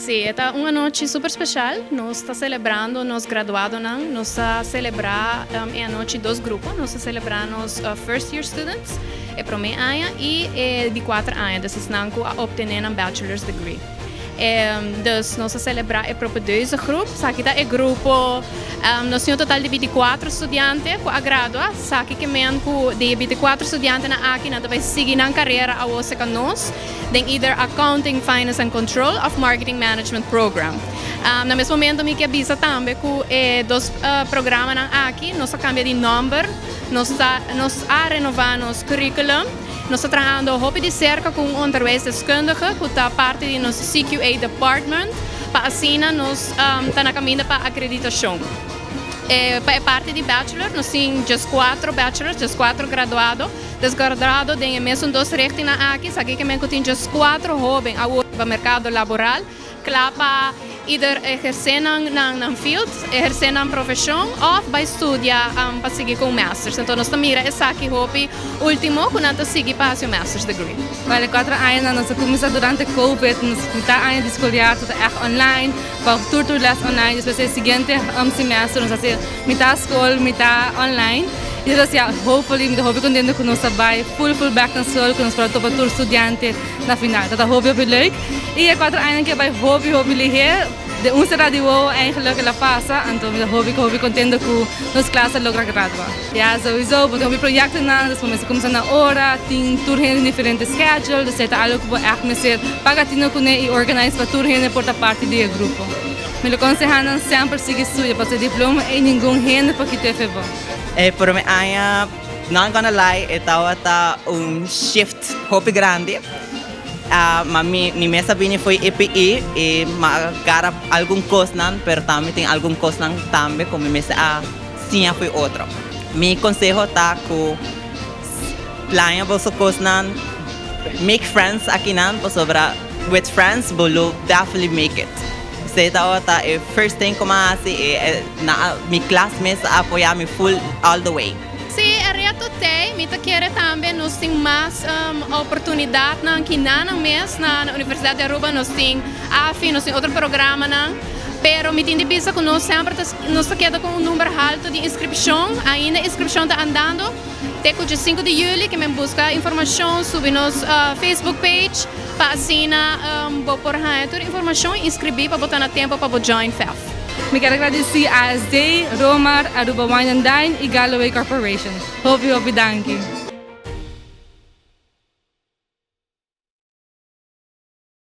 Si, ta un anochi super special. Nos ta celebrando nos graduadonan. Nos ta celebra e anochi dos grupo. Nos ta celebra nos first year students, e prome aña, y e di cuater aña, dus esnan cu a obtene nan bachelor's degree. Dus nos ta celebra e propedeuse groep. Esaki ta e grupo, nos tin un total di 24 studiante cu a gradua. Esaki kemen cu di e 24 studiantenan aki, nan ta bay sigui nan carera awo cerca nos den either Accounting, Finance and Control of Marketing Management Program. Na mes momento mi kier bisa tambe cu e dos programanan aki, nos a cambia di nomber, nos a renova nos curriculum, nos ta trahando hopi di cerca cu un onderwijsdeskundige cu ta parti di nos CQA department, pa asina nos ta na caminda pa acreditacion. Pa e parti di bachelor, nos tin 14 bachelors, 14 graduado, dus graduado den e mesun dos richtingnan aki. Esaki kemen cu tin 14 hoben awo pa mercado laboral, cla pa either eherce nan field, eherce nan profesion of bay studia pa sigui cu un masters. Anto nos ta mira esaki hopi ultimo cu nan ta sigui pa haci un master's degree. Well, 4 aña nos a cuminsa durante COVID, nos mitar aña di schooljaar ta echt online, pa tur les online, despues e siguiente semester nos a haci mitar school, mitar online. Y dus ja, hopefully, mi ta hopi contento cu nos ta bay full back na school, cu nos por topa tur studiante na final. Dat ta hopi hopi leuk. Y e 4 aña cu bay hopi hopi lihe, den un sera di wowo eigenlijk el a pasa, anto mi ta hopi hopi contento cu nos klas a logra gradua. Ja, sowieso, bo tin hopi proyectonan, dus bo cuminsa na ora, tin tur hende diferente schedule, dus ta algo cu bo echt mester paga tino cune y organize pa tur hende por ta parti di e grupo. Mi lo conseha nan semper sigui studia, pa e diploma y ningun hende por kita e bo. Pero mi aña, not gonna lie, e tabata un shift hopi grandi. Ma mi mes a bini for di EPI y m'a gara algun cosnan, pero tambe tin algun cosnan tambe cu mi mes a siña for di otro. Mi conseho ta cu plania boso cosnan, make friends akinan, pasobra with friends bo lo definitely make it. Esey ta e first thing cu m'a haci, na mi klas mes a apoya mi full all the way. Si, e reto t'ey, mi ta kere tambe nos tin mas oportunidadnan cu nan mes na Universidad di Aruba, nos tin AFI, nos tin otro programanan, pero mi tin di bisa cu nos semper nos ta keda cu un number halto di inscripcion, ainda inscripcion ta andando, te cu 5 di juli kemen busca informacion, subi nos Facebook page, pa asina bo por haya tur informacion, inscribi pa bo ta na tempo pa bo join FEF. Mi kier gradici ASD, Romar, Aruba Wine and Dine y Galloway Corporation. Hopi, hopi, danki.